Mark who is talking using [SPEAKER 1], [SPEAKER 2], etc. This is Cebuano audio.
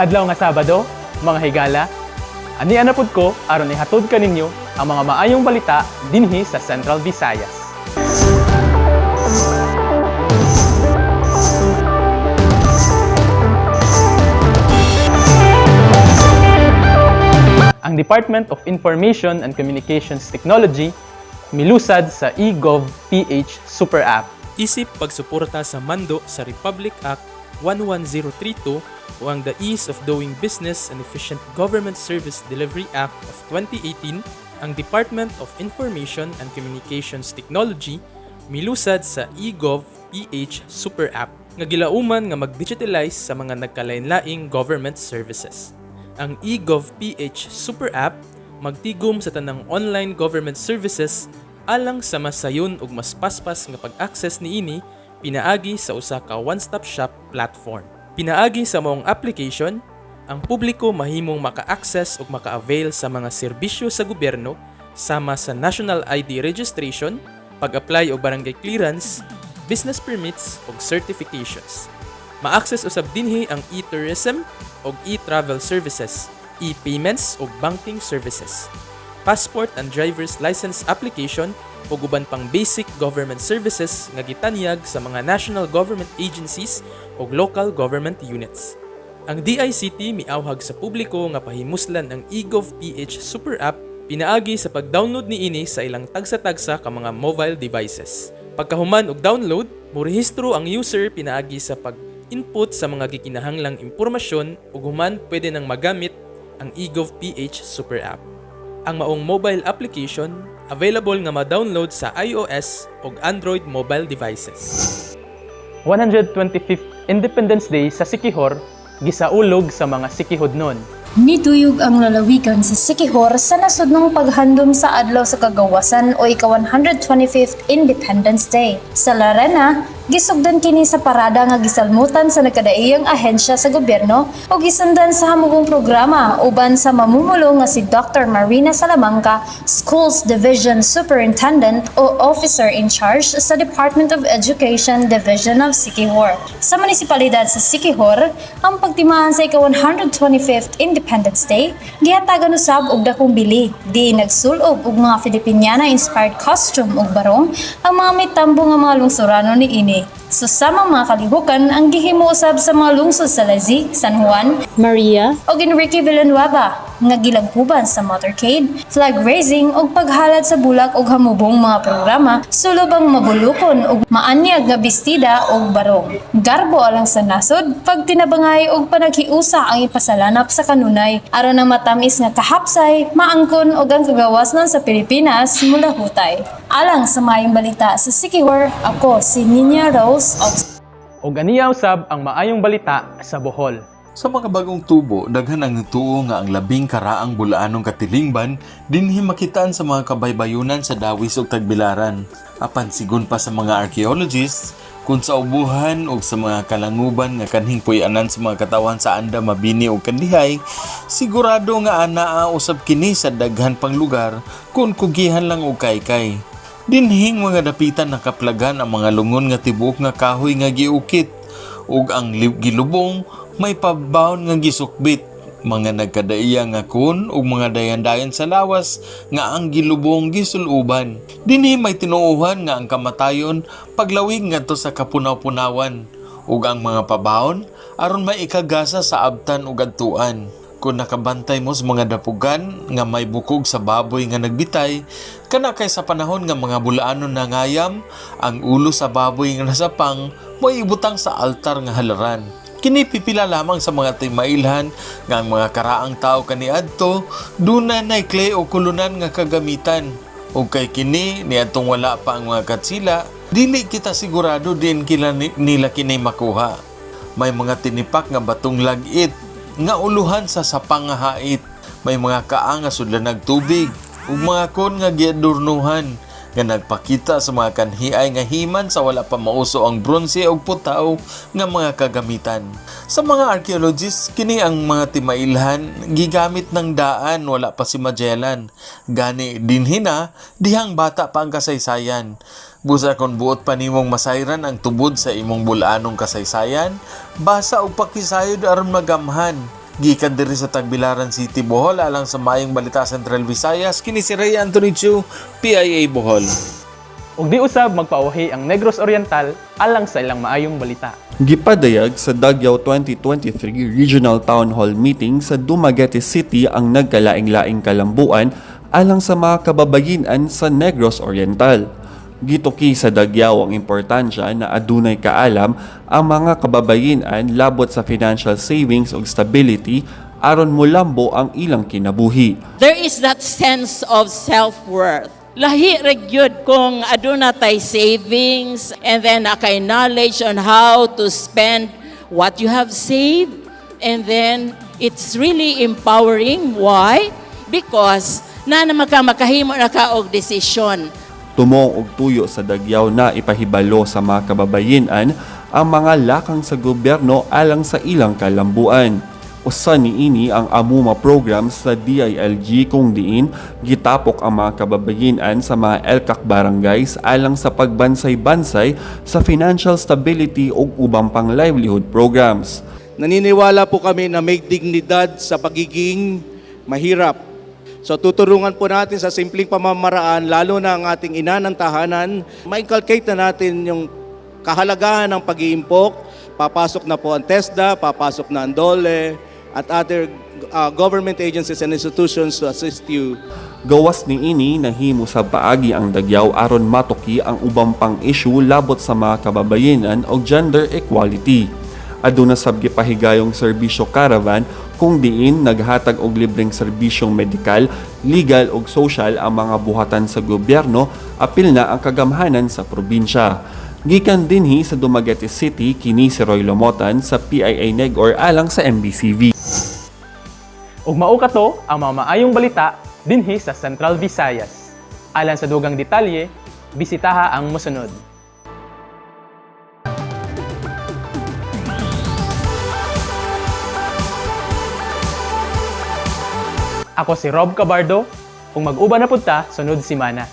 [SPEAKER 1] adlaw nga Sabado, mga higala, ania na pud ko aron ihatod kaninyo ang mga maayong balita dinhi sa Central Visayas. Ang Department of Information and Communications Technology milusad sa eGov PH Super App.
[SPEAKER 2] Isip pagsuporta sa mando sa Republic Act 11032 o ang The Ease of Doing Business and Efficient Government Service Delivery Act of 2018, ang Department of Information and Communications Technology milusad sa eGov PH Super App nga gilauman nga mag-digitalize sa mga nagkalain-laing government services. Ang eGov PH Super App magtigom sa tanang online government services alang sa mas sayon ug mas paspas nga pag-access niini pinaagi sa usa ka one-stop shop platform. Pinaagi sa maong application, ang publiko mahimong maka-access ug maka-avail sa mga serbisyo sa gobyerno sama sa national ID registration, pag-apply og barangay clearance, business permits ug certifications. Ma-access usab dinhi ang e-tourism ug e-travel services, e-payments ug banking services, passport and driver's license application ug uban pang basic government services nga gitanyag sa mga national government agencies ug local government units. Ang DICT miawhag sa publiko nga pahimuslan ang eGov PH Super App pinaagi sa pag-download niini sa ilang tagsa-tagsa ka mga mobile devices. Pagkahuman og download, morehistro ang user pinaagi sa pag-input sa mga gikinahanglang impormasyon ug human pwede nang magamit ang eGov PH Super App. Ang maong mobile application available nga ma-download sa iOS ug Android mobile devices.
[SPEAKER 1] 125th Independence Day sa Siquijor gisaulog sa mga Siquijodnon.
[SPEAKER 3] Niduyog ang lalawigan sa Siquijor sa nasudnong paghandom sa Adlaw sa Kagawasan o ika-125th Independence Day. Sa Larena, gisugdan kini sa parada nga gisalmutan sa nagkadaiyang ahensya sa gobyerno o gisundan sa hamugong programa uban sa mamumulo nga si Dr. Marina Salamanca, Schools Division Superintendent o Officer in Charge sa Department of Education Division of Siquijor. Sa munisipalidad sa Siquijor, ang pagtimaan sa ika-125th Independence Day, gihatagan usab og dakong bili, di nagsulob og mga Filipiniana-inspired costume ug barong ang mga mitambo nga mga lungsurano niini. Susamang mga kalihukan ang gihimo usab sa mga lungsod sa Lazi, San Juan,
[SPEAKER 4] Maria,
[SPEAKER 3] ug Enrique Villanueva nga gilangkuban sa motorcade, flag raising ug paghalad sa bulak ug hamubong mga programa sulob ang mabulukon ug maanyag nga bestida ug barong. Garbo alang sa nasod, pagtinabangay ug panaghiusa ang ipasalanap sa kanunay aron ang matamis nga kahapsay, maangkon ug ang kagawasnon sa Pilipinas mulahutay. Alang sa maayong balita sa Siquijor, ako si Nina Rose of
[SPEAKER 1] Ug aniya usab ang maayong balita sa Bohol.
[SPEAKER 5] Sa mga bagong tubo, daghan ang nituo nga ang labing karaang bulaanong katilingban dinhi makitaan sa mga kabaybayunan sa Dawis ug Tagbilaran. Apan sigon pa sa mga archaeologists, kung sa ubuhan ug sa mga kalanguban nga kanhing puy-anan sa mga katawan sa Anda, Mabini ug Kandihay, sigurado nga anaa usab kini sa daghan pang lugar kung kugihan lang og kaykay. Dinhing mga dapitan nakaplagan ang mga lungon nga tibuok nga kahoy nga giukit ug ang gilubong may pabawon nga gisukbit, mga nagkadaiya nga kun ug mga dayan-dayan sa lawas nga ang gilubong gisuluban. Dinhi may tinuohan nga ang kamatayon paglawig ngadto sa kapunaw-punawan ug ang mga pabawon aron maikagasa sa abtan ug adtuan. Kung nakabantay mo sa mga dapugan nga may bukog sa baboy nga nagbitay, kana kay sa panahon nga mga bulaanon nangayam, ang ulo sa baboy nga nasapang mo'y ibutang sa altar nga halaran. Kini pipila lamang sa mga timailhan nga ang mga karaang tao kaniadto duna nay clay o kulunan nga kagamitan. Ug kay kini niadtong wala pa ang mga katsila, dili kita sigurado din kila nila kini makuha. May mga tinipak nga batong lag-it nga uluhan sa sapang nga hait. May mga kaa nga sudlan tubig ug mga kon nga giadurnuhan nga nagpakita sa mga kanhiay nga himan sa wala pa mauso ang bronze ug putaw nga mga kagamitan. Sa mga archaeologists, kini ang mga timailhan gigamit ng daan wala pa si Magellan. Gani dinhi na dihang bata pa ang kasaysayan. Busa kon buot pa nimong masayran ang tubod sa imong bulaanong kasaysayan, basa og pakisayod aron magamhan. Gikan diri sa Tagbilaran City, Bohol, alang sa Maayong Balita Central Visayas, kini si Ray Anthony Chu, PIA Bohol.
[SPEAKER 1] Ug di usab magpauhi ang Negros Oriental alang sa ilang maayong balita.
[SPEAKER 4] Gipadayag sa Dagyaw 2023 Regional Town Hall Meeting sa Dumaguete City ang nagkalaing-laing kalambuan alang sa mga kababayinan sa Negros Oriental. Gituki sa Dagyaw ang importansya na adunay kaalam ang mga kababayinan labot sa financial savings ug stability aron mulambo ang ilang kinabuhi.
[SPEAKER 6] There is that sense of self-worth. Lahi ra gyud kung aduna tay savings and then akay knowledge on how to spend what you have saved, and then it's really empowering. Why? Because na na maka makahimo na ka og desisyon.
[SPEAKER 4] Tumong og tuyo sa Dagyaw na ipahibalo sa mga kababayinan ang mga lakang sa gobyerno alang sa ilang kalambuan. Usa niini ang Amuma program sa DILG kung diin gitapok ang mga kababayinan sa mga ELCAC barangays alang sa pagbansay-bansay sa financial stability ug ubang pang livelihood programs.
[SPEAKER 7] Naniniwala po kami na may dignidad sa pagiging mahirap. So tutulungan po natin sa simpleng pamamaraan, lalo na ang ating ina ng tahanan, ma-inculcate na natin yung kahalagahan ng pag-iimpok. Papasok na po ang TESDA, papasok na ang DOLE, at other government agencies and institutions to assist you.
[SPEAKER 4] Gawas niini, nahimo sa paagi ang Dagyaw aron matuki ang ubang pang issue labot sa mga kababayenan og gender equality. Aduna sab gipahigayong serbisyo caravan kung diin naghatag og libreng serbisyong medikal, legal ug social ang mga buhatan sa gobyerno, apil na ang kagamhanan sa probinsya. Gikan dinhi sa Dumaguete City, kini si Roy Lomotan sa PIA Negor alang sa MBCV.
[SPEAKER 1] Ug mao kato ang mga maayong balita dinhi sa Central Visayas. Alang sa dugang detalye, bisitaha ang mosunod. Ako si Rob Cabardo, kung mag-uban na punta sunod simana.